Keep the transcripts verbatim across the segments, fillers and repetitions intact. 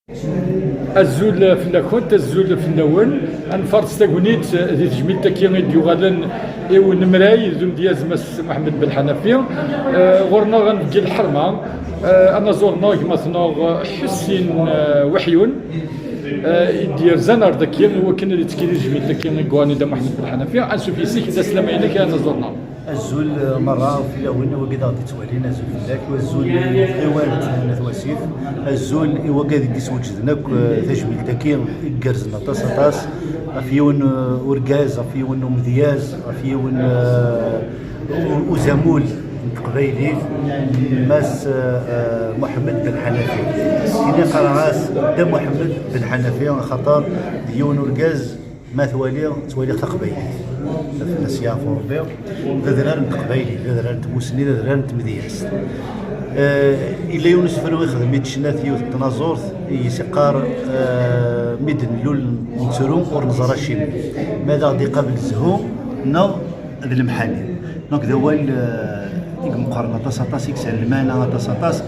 Azul fell-akent, azul fell-awen. Ad nfaṛes tagnit di tejmilt-agi i d-yuɣalen i unemray d umedyaz Mass Muḥemmed Belḥanafi. Eh, ɣur-neɣ ad nbeggel lḥerma, eh, anaẓur-nneɣ, gma-tneɣ, eh, Ḥusin, eh, Weḥyun, eh, i d-yerzan ar daki i wakken ad yettekki di tejmilt-agi i yuɣalen i Dda Muḥemmed Belḥanafi. Ansuf yes-k, d aslama-inek a anaẓur-nneɣ. Azul, eh, merra fell-awen, wagi d aɣ-d-yettwalin, azul fell-ak, azul i tɣiwant n At Wasif, azul i wagad i d-isweǧden akk, eh, tajmilt-agi igerrzen aṭas, aṭas, ɣef yiwen, eh, urgaz, ɣef yiwen umedyaz, ɣef yiwen, eh, u-, uzamul n teqbaylit, Mass, eh, eh, Muḥemmed Ben Ḥanafi. Ini qqareɣ-as Dda Muḥemmed Ben Ḥanafi, axaṭer d yiwen urgaz ma twaliɣ, ttwaliɣ taqbaylit. Ad fell-as yeɛfu Rebbi. D adrar n teqbaylit, d adrar n tmussni, d adrar n tmedyazt. Eh, yella yiwen usefru ixdem-it ccnat yiwet n tnaẓurt, i s-iqqar, eh, mi d-nlul nettru ur neẓra acimi. Ma d aɣ-d-iqabel zzhu, neɣ d lemḥani. Donc d awal, eh, i imeqqren aṭas, aṭas, i yesɛan lmana aṭas, aṭaṣ.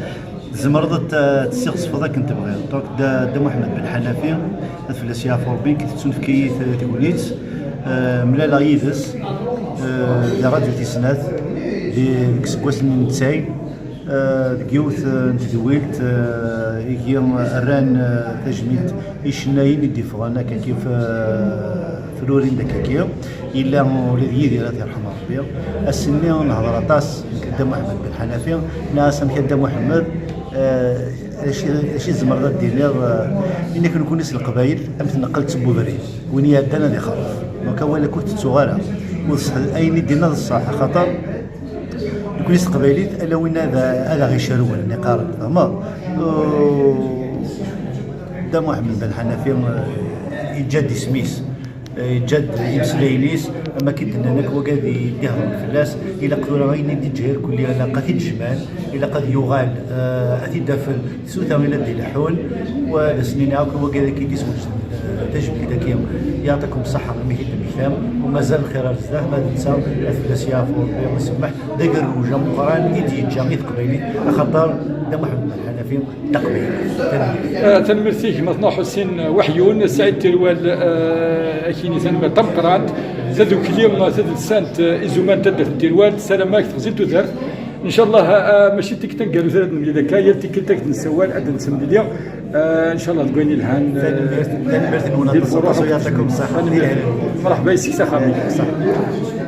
Tzemreḍ ad t-, ad tessiɣzefeḍ akken tebɣiḍ. Donc, Dda, Dda Muḥemmed Ben Ḥanafi, ad fell-as yeɛfu Rebbi, nekk tettunefk-iyi t-, tegnit, eh, mlaleɣ yid-s, eh, di Radyu Tis Snat, di, deg iseggasen n tesɛin, eh, deg yiwet, eh, n tedwilt, eh, igi rran, eh, tajmilt i icennayen i d-iffɣen akka kif, eh, frurin d akkagi. Yella ula d Yidir, ad t-yerḥem Rebbi. Ass-nni nehder aṭas nekk d Dda Muḥemmed Ben Ḥanafi, nniɣ-as: "Amek a Dda Muḥemmed, eh, acu, acu tzemreḍ ad d-tiniḍ, eh, inek nekni s Leqbayel, am tneqqelt n ubrid, win iɛeddan ad ixerref." Donc awal akk ur tettuɣ ara. Ur ṣṣeḥ, ayen i d-yenna d ṣṣeḥ, axaṭer nekni s teqbaylit, ala win ad, ad aɣ-icerwen, nniqaren, tfehmeḍ? Uh, Dda Muḥemmed Ben Ḥanafi, eh, yeǧǧa-d isem-is. Eh, yeǧǧa-d imeslayen-is, am akken d-nnan akk wagad i d-iheḍren fell-as, ilaq tura ayen i d-iǧǧa irkelli, ilaq ad t-id-jemɛen, ilaq ad yuɣal, eh, ad t-id-afen s uta i la d-ileḥḥun, u ad as-nini akk i wagad-agi i d-isweǧden, eh, tajmilt-agi, yaɛṭikum ṣṣeḥḥa imi i d-temmektam, u mazal lxir ar zdat, ma d netta, ad fell-as yeɛfu Rebbi u isemmeḥ, d agerruj ameqqran i d-yeǧǧa i teqbaylit, axaṭer Dda Muḥemmed Lḥanafi d taqbaylit. Tanemmirt. Ah, tanemmirt-ik, gma-tneɣ Ḥusin Weḥyun, Saɛid Tirwal, ah, akini tanemmirt tameqqrant, tadukli, ah, tadelsant, ah, izuman n taddart n Tirwal, ssarameɣ-ak teɣzi tudert. Ncallah, ah, mačči d tikkelt taneggarut ara d-nemlil akka, yal tikkelt ad k-d-nessawal, ad d-nettemlili. Ah, ncallah deg wayen yelhan, ah, tanemmirt, tanemmirt-nwen aṭas, aṭas, u yeɛṭikum ṣṣeḥḥa. Tanemmirt. Mṛeḥba yes-k s axxam-ik. Ṣṣeḥḥa.